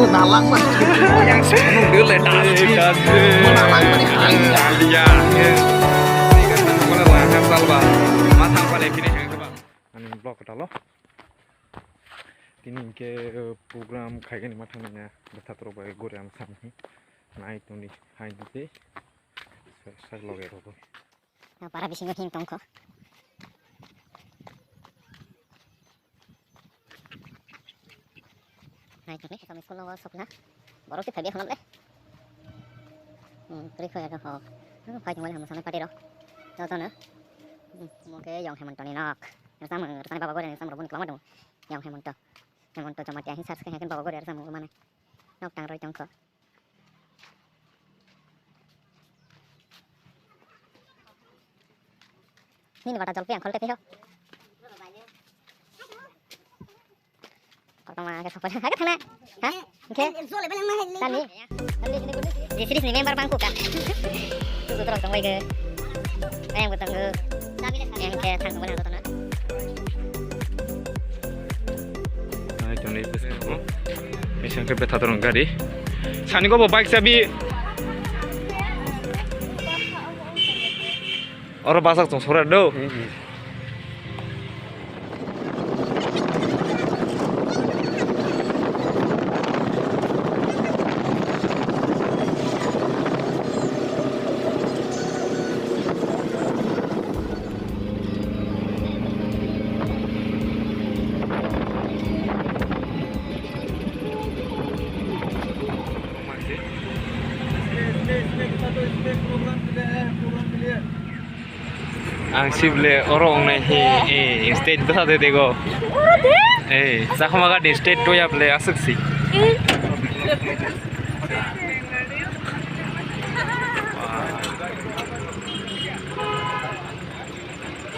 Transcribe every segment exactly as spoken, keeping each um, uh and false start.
Nalangma yang sepenuh dulu dustbin. Menalangma ni hanya. Ya. Mana langkah salba. Matang pada kini yang kebang. Ani blog ketalo. Tini ke program khaigani mathang ya. Betha toro bai gori am samhi. Nai tuni hai dite. Sak loge rogo. Para bisingo him tongkho. Nai tongni kami school no sokna. Borok se phaibi hwnle. Hmm, kri khoya ho. Hmm, phai tongmani hamu sana party ro. Jotono. Hmm, mo ke Yong Hemantoni nok. Rwchapmung, rwchapmani baba gore rwchapmung rok boni kwbangma tongo. Yong Hemanto. Hemanto Jamatia hin search khe haikhe baba gore rwchapmung rwmani. Nok tang roi tongkho. Nini bata jolpi ang kholte phiyo. Kotorma ke sokole. Hake thana. Ha? Oke. Tani. Tani sini gulu. Di sini member bangku kan. Tu tu terus tong lagi. Ayam gotong. Yang ke thang mana tu tana. Ai toni. Misang ke betha dorong gari. Sani go bo bike sabi. Oro basak tong sora do. Ang sible oro ongnai he, eh, state bwsa de dego. Eh, Chakma gadi state toya ble aswk si.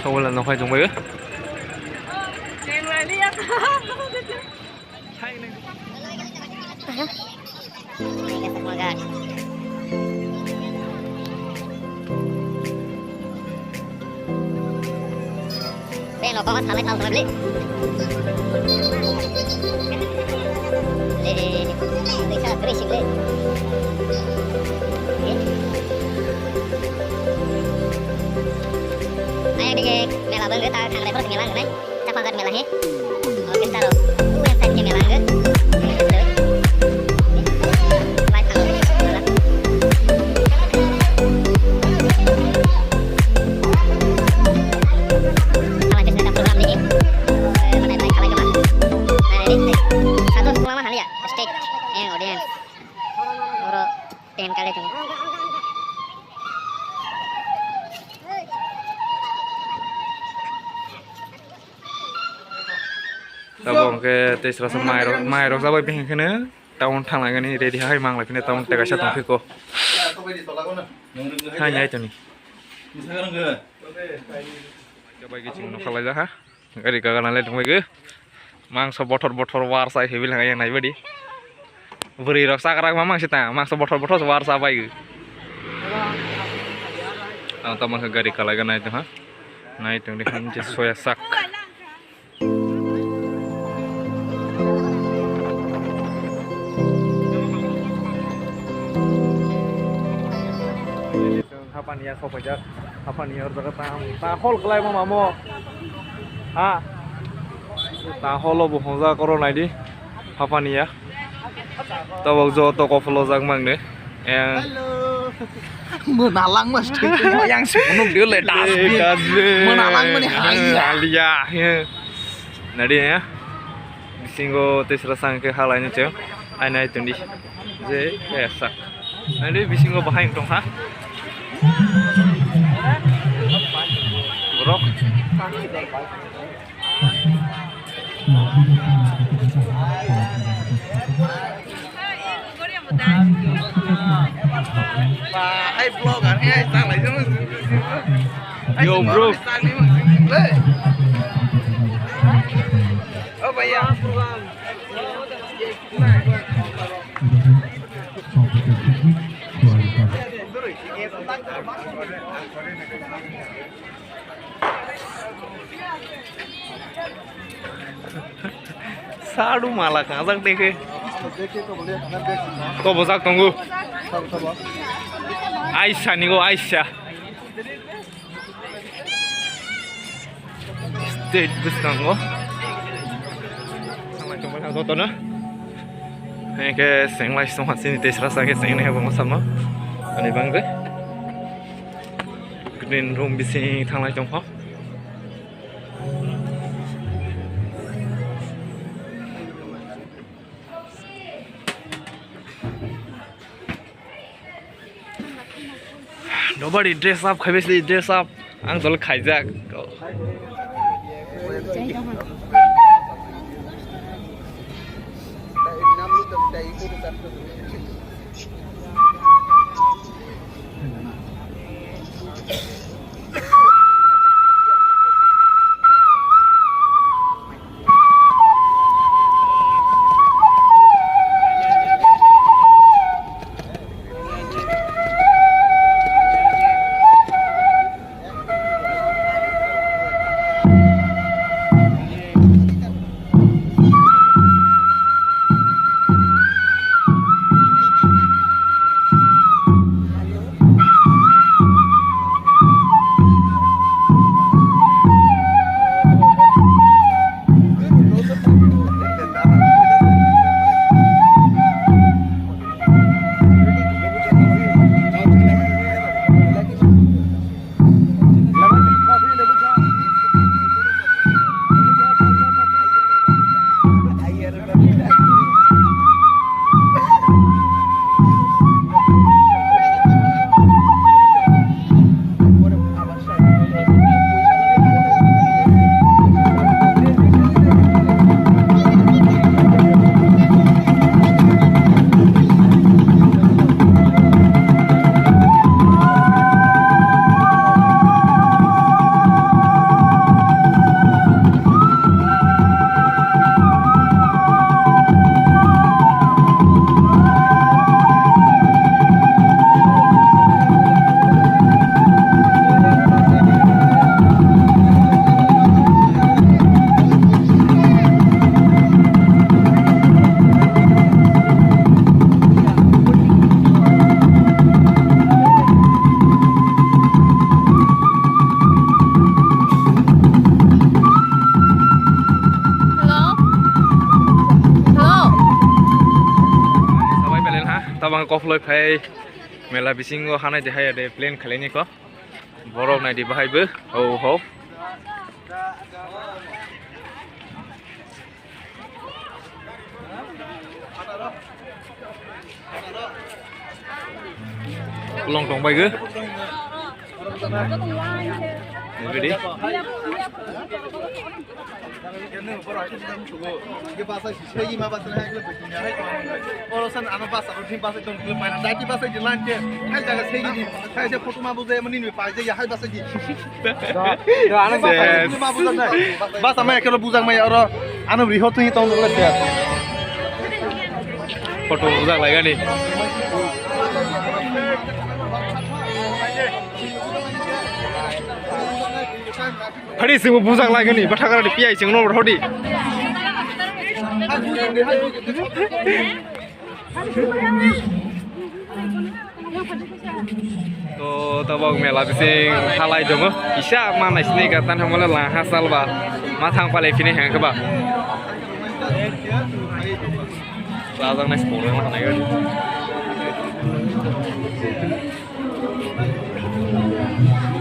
Sawala nokhai tongbayo. Beno kok salai thal thal beli. Le, bisa kering sih beli. Ayo dikit, mela bangga tak thanglai perut mela ngenai. Chapanggat mela he. Orchestra rok. Uyan side ke mela nge. Live ang. Kala jesne ta program ni. Mana live kala kala. Mana ni. Satu sekolah mana ya? Stage. Yang audience. Oro ten kali tu. Tabok hwnkhe tei srasa mairok, mairok jabai bihing kheno town thanglaigani ready hai manglai phino town tei kaisa tongphiko. Hai nai toni. Jabai giching nokha laijak ha. Gari kaga nalai tongbaigwi. Mangso bothor bothor war sai hebil hai yang nai badi. Bwrwi rok chakrak ma mangsi ta, mangso bothor bothor war sa bai. Ang tamo khe gari kalai ga nai tong ha. Nai tong de han je soya sak. Hapani ya sopaijak. Hapani ya orjaga ta, ta hol kalai ma mamo. Ha. Ta holo bo hongjak oro naidi. Hapani ya. Tabok joto kopholo jak mang de. Yang. Hello. Mona lang mas thwi thwi yang se phunuk de le dustbin. Dustbin. Mona lang mani haliya. Haliya. Nadi ya. Bisingo tei sra sang khe halai ni chwng. Ai nai tongdi. Je ya sak. Nadi bisingo bahai tong kha. Borok. Hai vlogger, hai sang lai jang. Yo, bro. Oh, bhaiya. Sadu mala kajak dekhe. Kobojak tongo. Aisa nigo aisa. State bwskango. Jotono. Hingke senglai song hasini tesra sangke sengnai habo masama. Ani bangre. Green room bising thanglai tongkho. Nobody dress up, khaibesi dress up. Ang dol khaijak. Hello? Hello? Sabai belen ha, tabang koploi phai mela bisingo hanai de haya de plan khalaini ko. Borok nai di bahai bo. Oh, ho. Long tong bai go. Ready? Oro san ano basa rok thim basa tong kilo paina dati basa di lan ke hai jaga sei di hai se photo ma bujai mani nui pai jai hai basa di. Basa ma ekelo bujak mai oro ano riho tuni tong le se. Photo bujak lai gani. Phari singbo bujak lai gani, bathakra di piyai sing no rodi. To tabok mela bising halai dongo, kisa ma nai sini ka tan hamole lang ha salba, ma thang palai phini hang keba. Lajak nai sport ma nai gani.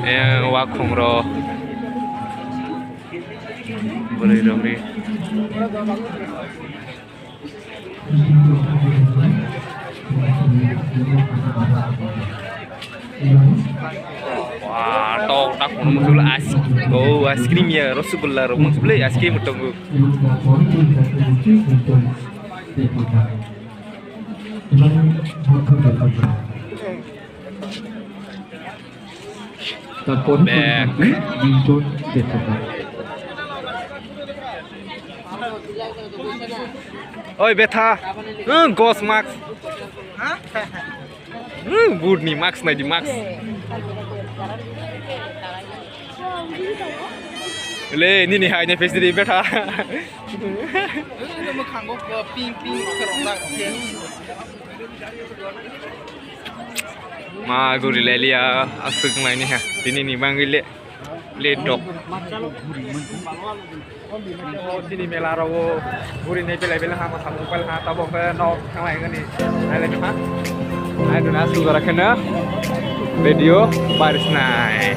Eh, wakhung ro. Bwrwi rokni. Wah, tok tak kono muncul ice, oh, ice cream ya, rasgulla rok muncul ice cream tongo. Bek. Oi, betha. Hmm, gos mask. Hmm, but ni mask nai di mask. Le, nini hai ne face di betha. Ma guri le liya, asuk mai ni ha. Tini ni bang le, le dok. Tini mela ro guri ne bela bela ha, ma samu bela ha, tabo ke nok thanglai gani. Ai le ha. Ai duna asuk gara kena. Video baris nai.